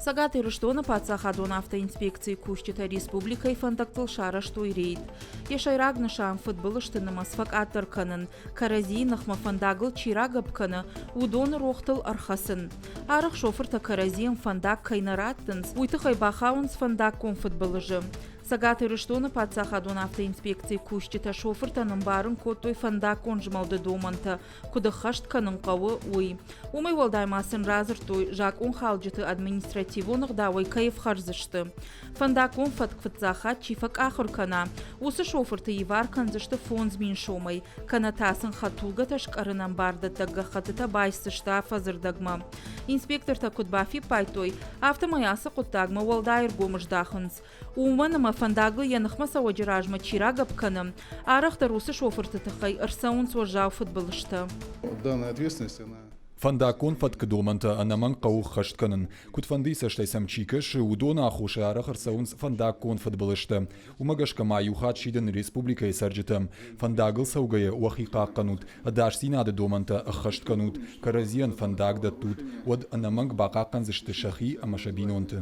Цӕгат Ирыстоны паддзахадон автоинспекцийы кусджытӕ республикӕйы фӕндӕгтыл сарӕзтой рейд. Йӕ сӕйраг нысан фыдбылызты нымӕц фӕкъаддӕр кӕнын, кӕрӕдзийы ныхмӕ фӕндагыл чи рагӕпп кӕны, уыдоны рохтыл ӕрхӕцын. Арӕх шофыртӕ кӕрӕдзийӕн фӕндаг кӕй нӕ раттынц, уый тыххӕй бахауынц фӕндаггон фыдбылызы. Цӕгат Ирыстоны паддзахадон автоинспекцийы кусджытӕ шофыртӕн ӕмбарын кодтой фӕндаггон змӕлды домӕнтӕ, куыд ӕххӕст кӕнын хъӕуы, уый. Уымӕй уӕлдай ма сын радзырдтой, закъонхалджыты административон ӕгъдауӕй кӕй ӕфхӕрдзысты. Фӕндаггон фӕтк фыццаг хатт чи фӕкъахыр кӕна, уыцы шофырты ивар кӕндзысты 5000 сомӕй, кӕнӕ та сын хӕдтулгӕтӕ скъӕрынӕн бардӕттӕг гӕххӕттытӕ байсдзысты афӕдзы рдӕгмӕ. Инспектортӕ куыд бафиппайдтой, афтӕмӕй ацы хъуыддагмӕ уӕлдай ӕргом здахынц. Уымӕн ӕмӕ фӕндагыл йӕ ныхмӕ цӕуӕджы размӕ чи рагӕпп кӕны, арӕхдӕр уыцы шофырты тыххӕй ӕрцӕуынц уӕззау фыдбылызтӕ. Данная ответственность, она Фӕндаггон фӕткы домӕнтӕ ӕнӕмӕнг хъӕуы ӕххӕст кӕнын. Куыдфӕндыйы цӕстӕй сӕм чи кӕсы, уыдоны аххосӕй арӕх ӕрцӕуынц фӕндаггон фыдбылызтӕ. Уымӕ гӕсгӕ ма иу хатт сидын республикӕйы цӕрджытӕм, фӕндагыл цӕугӕйӕ уӕхи хъахъхъӕнут, ӕдасдзинады домӕнтӕ ӕххӕст кӕнут, кӕрӕдзийӕн фӕндаг дӕттут, уӕд ӕнӕмӕнг бахъахъхъӕндзысты сӕхи ӕмӕ сӕ бинонты.